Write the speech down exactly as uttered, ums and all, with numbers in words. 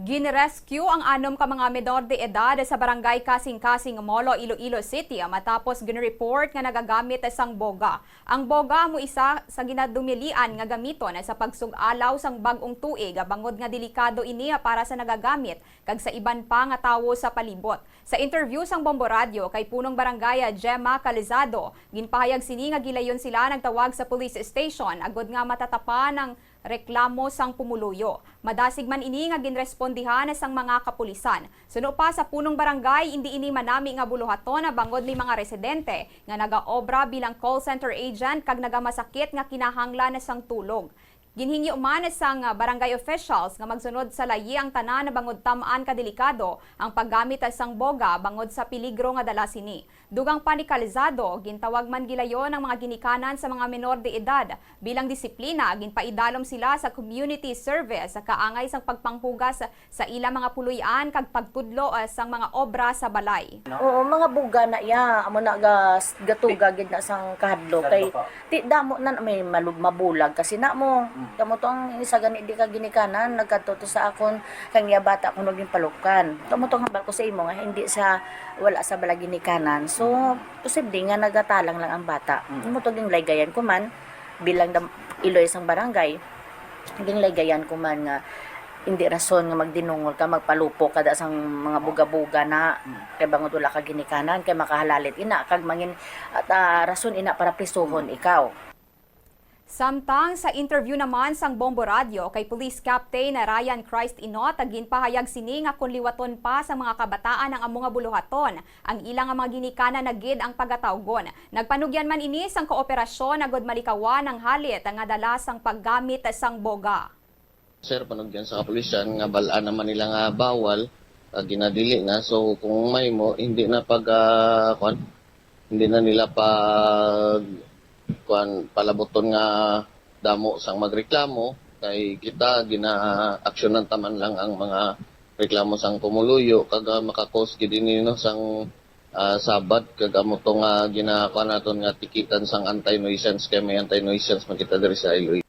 Gin-rescue ang anom ka mga menor de edad sa Barangay Kasing-Kasing, Molo, Iloilo City, matapos gin-report nga nagagamit sang boga. Ang boga amo isa sa ginadumilian nga gamiton sa pagsug-alaw sang bag-ong tuig, bangod nga delikado ini para sa nagagamit kag sa iban pa nga tawo sa palibot. Sa interview sang Bombo Radyo kay Punong Barangay Gemma Calizado, ginpahayag sini nga gilayon sila nagtawag sa police station agod nga matatapan ang reklamo sang pumuluyo. Madasig man ini nga ginrespondihan sang mga kapulisan. Suno pa sa punong barangay, indi ini manami nga buluhaton bangod may mga residente nga nagaobra bilang call center agent kag nagamasakit nga kinahanglan sang tulog. Ginhingyo man sang barangay officials nga magsunod sa layi ang tanan bangod tam-an ka delikado ang paggamit sang boga bangod sa peligro nga dala sini. Dugang pa ni Calizado, gintawag man gilayon ang mga ginikanan sa mga menor de edad. Bilang disiplina, ginpaidalom sila sa community service sa kaangay sang pagpanghugas sa ila mga puloy-an kag pagtudlo, ah, sang mga obra sa balay. Oo, mga buga na iya. Amo na ga-, gatuga gid na sang kahadlok. Kay ti damo na may malu-, mabulag kasi na mo. Mm. Kamo to ang isa gani di ka ginikanan, nagkadto to sa akon kang iya bata kuno ginpalukan. Kamo to ang hambal ko sa imo nga hindi sa, wala sa bala ginikanan. So, posible nga nagatalang lang ang bata. Mm. Amo to ginlaygayan ko man bilang dam-, iloy sang barangay. Ginlaygayan ko man nga hindi rason nga magdinungol ka, magpalupok ka da sang mga buga-buga na. Mm. Kay bangod wala ka ginikanan, kay makahalalit ina, kag mangin-, at, ah, rason ina para prisuhon ikaw. Samtang sa interview naman sang Bombo Radyo kay Police Captain Ryan Christ Inot, ginpahayag sini nga kon liwaton pa sa mga kabataan ang amo nga buluhaton, ang ila nga mga ginikanan na gid ang pagatawgon. Nagpanugyan man ini sang kooperasyon agod malikawan ang halit nga dala sang paggamit sang boga. Sir, panugyan sa kapulisan nga bal-an naman nila nga bawal, ah, ginadili na. So, kung may mo, hindi na pag, ah, kwan, hindi na nila pag, kwan, palaboton nga damo sang magreklamo. Kay kita, gina-aksyonan taman lang ang mga reklamo sang pumuluyo, kag, ah, makakos gid ini, no, sang, ah, sabat, kag amo to nga ginakuha naton nga tikitan sang anti-nuisance, kay may anti-nuisance man kita diri sa Iloilo.